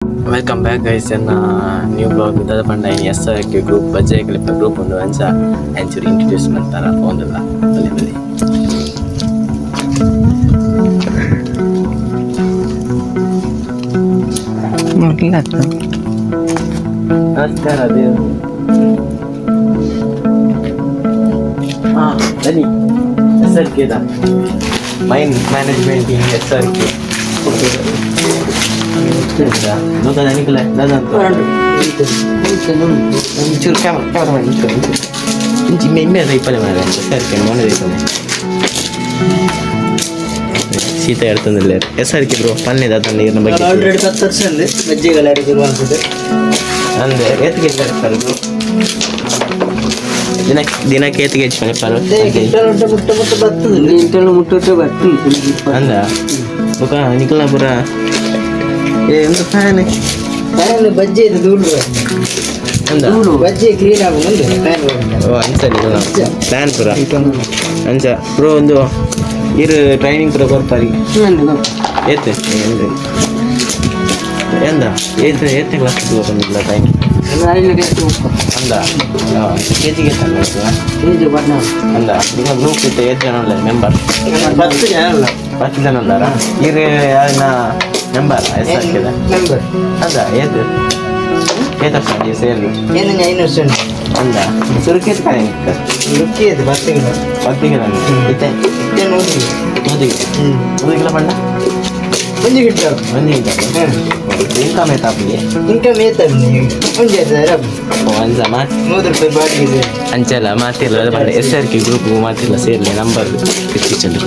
Welcome back guys ಎನ್ನ new blog ದಾದ ಪಂಡ ಇನಿ ಎಸ್ ಆರ್ ಕೆ ಗ್ರೂಪ್ ಬಜ್ಜೆ ಕಲಿಪ ಗ್ರೂಪ್ ಉಂಡು ಅಂಚ ಅಂಚೂರು ಇಂಟ್ರೊಡ್ಯೂಸ್ ಮಂತಾರ ಫೋನ್ದಲ್ಲ ಬಲೆ ಬಲೆ ನಮಸ್ಕಾರ ದೇವ್ ಹಾಂ ಬನ್ನಿ ಎಸ್ ಆರ್ ಕೆದ mine management in S R K Sita ಹೇಳ್ತಂದಿಲ್ಲ S R K bro ಪನ್ನೆ ದಾದ ನೀರಿನ ಬಗ್ಗೆ ಆಲ್ರೆಡಿ 10 ವರ್ಷ ಅಂದೆ ಬಜ್ಜಿಗಳ ಶುರು ಅನ್ಸುತ್ತೆ ಅಂದ್ರೆ ಏತ್ ಕೆಜಿ ಬರ್ತಾರೆ ಬ್ರೋ ದಿನಕ್ಕೆ ಏತ್ ಕೆಜಿ ಪನ್ನಿಪ್ಪಾರು ಮುಟ್ಟ ಮುಟ್ಟ ಬರ್ತದೆ ಮುಟ್ಟ ಮುಟ್ಟ ಬರ್ತದೆ ಅಂದ ಬುಕ್ಕ ನಿಖಲ ಪುರ ಒಂದು ಫ್ಯಾನ್ ಫ್ಯಾನ್ ಬಜ್ಜಿ ಇದು ಧೂಳು ಅಂದ ಬಜ್ಜಿ ಕ್ಲೀನ್ ಆಗುದು ಫ್ಯಾನ್ ಓ ಅಂಚ ನಿಖಲ ಫ್ಯಾನ್ ಪುರ ಅಂಚ ಬ್ರೋ ಒಂದು ಇರು ಟ್ರೈನಿಂಗ್ ಪುರ ಕೊರ್ಪಾರಿ ಏತ್ ಎಂದ ಏತ್ ಏತ್ ಕ್ಲಾಸ್ ಬಂದಿಲ್ಲ ಟ್ರೈನಿಂಗ್ ಅಂದ ಕೆ ಜಿಗೆ ಅಂದ ನಿಮ್ಮ ಗ್ರೂಪ್ ಇತ್ತು ಏತ್ ಜನ ಉಳ್ಳ ಮೆಂಬರ್ 10 ಜನ ಅಲ್ಲ 10 ಜನ ಉಳ್ಳಾರ ಇರು ಯಾರನ್ನ ಮೆಂಬರ್ ಎಸ್ ಆರ್ ಕೆದ ಮೆಂಬರ್ ಅಂದ ಏತ್ ಏತ್ ವರ್ಷ ನೀವು ಸೇರಿ ಏನು 5 ವರ್ಷ ಅಂದ ಸುರುಕೇತ್ ಕಾಯಿ ರುಕ್ಕಿ ಅದು 10 ಕಿಲೋ 10 ಕಿಲೋ ಇತ್ತೆ ಇತ್ತೆ 100 100 ಕಿಲೋ 100 ಕಿಲೋ ಪಂಡ ಒಂಜಿ ಗಿಟ್ಟ ಒಂಜಿ ಗಿಟ್ಟ ಇನ್ಕಮ್ ಏತಾಪಿಗೆ ಇನ್ಕಮ್ ಏತಾಪಿಗೆ ಒಂಜಿ ಐದು ಅಂಚ ಮಾತು 100 ರೂಪಾಯಿ ಬಾಡಿಗೆ ಅಂಚಲ್ಲ ಮಾತಿಲ್ಲ ಎಸ್ ಆರ್ ಕೆ ಗ್ರೂಪ್ ಮಾತಿಲ್ಲ ಸೇರಲಿ ನಂಬರ್ ಡಿಸ್ಕ್ರಿಪ್ಷನ್.